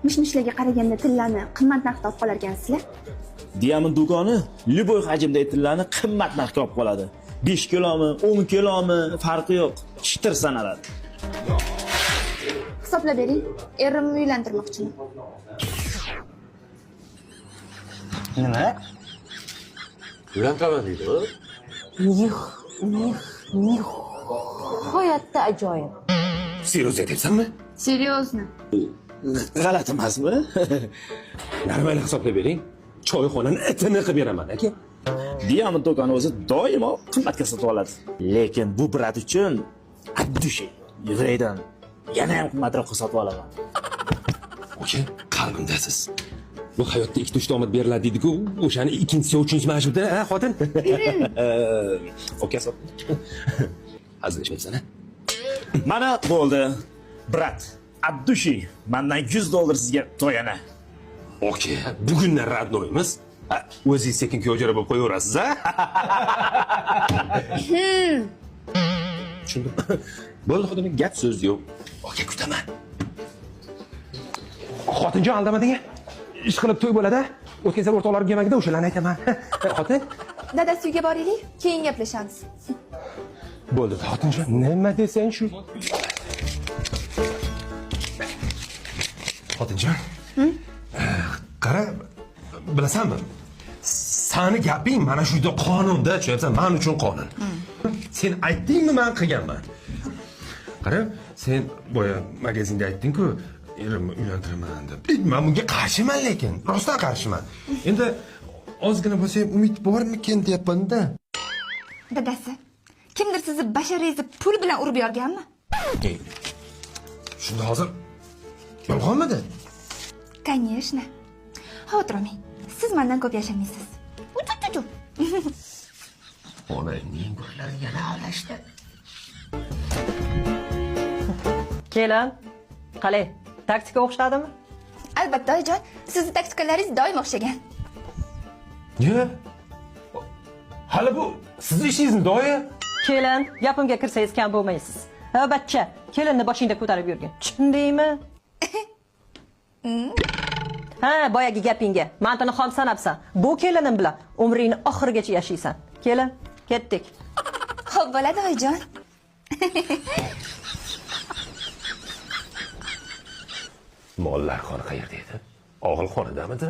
Mish-mishlarga qaraganda tillani qimmat narxda olib qolarkansizlar. Diamond do'koni любой hajmdagi tillarni qimmat narxga olib qoladi. 5 kilomi, 10 kilomi farqi yo'q. Shitir sanaladi. Hisoblab bering. Erimni uylantirmoqchiman. Nima? Uylantiraman deydi. Nihoyatda ajoyib. Серьёз aytyapsanmi? Серьезно? G'alati emasmi? Normal hisoblab bering. Choyxonani itini qilib beraman, aka. Diamond do'koni o'zi doimo qimmatga sotib oladi. Lekin bu brat uchun от души yurakdan yana ham qimmatroqqa sotib olaman. Aka, qalbimdasiz. Bu hayotda ikkita uchta omad beriladi deydi-ku, o'shani ikkinchisi yo uchinchisi mana shu-da, ha, xotin? Aka sot. Hazillashmaysan, ha? Mana bo'ldi. Brat, от души mandan $100 sizga to'yana. Aka, bugundan родной imiz. Ha, o'zingiz sekin kuyovjo'ra bo'lib qo'yaverasiz, a? Tushundim. Bo'ldi, xotinim, gap so'z yo'q. Aka, kutaman. Xotinjon aldamading a? Ish qilib to'y bo'ladi. O'tgan safar o'rtoqlarim kelmaganda o'shalarni aytaman. Xotin? Dadasi uyga boraylik, keyin gaplashamiz. Bo'ldi, xotinjon, nima desang shu. Xotinjon. Qara, bilasanmi? Sani gaping mana shu yerda qonunda, tushunyapsan? Men uchun qonun. Sen aytdingmi, men qilganman. Qara, sen boya magazinda aytding-ku, erimni uylantiraman deb. Men bunga qarshiman lekin, rostdan qarshiman. Endi ozgina bo'lsa ham umid bormikin deyapman-da. Dadasi, kimdir sizni basharangizni pul bilan urib yorganmi? Shunda hozir yolg'onmidi? Конечно. Xavotir olmang. Siz mendan ko'p yashamaysiz. Uchu-chu-chu. Onangning go'llari yana alashdi. Kelin, qalay, taktika o'xshadimi? Albatta, oyijon, sizni taktikalaringiz doim o'xshagan. Ne? Hali bu sizni ishingizmi, doya? Kelin, gapimga kirsangiz kam bo'lmaysiz. Ha, bachcha, kelinni boshingda ko'tarib yurgin. Tushundingmi? Ha, boyagi gapingga mantini xom sanabsan. Bu kelinim bilan umringni oxirigacha yashaysan. Kelin, ketdik. Xo'p, bo'ladi, oyijon. Mollar xona qayerda edi? Og'ilxonadamidi?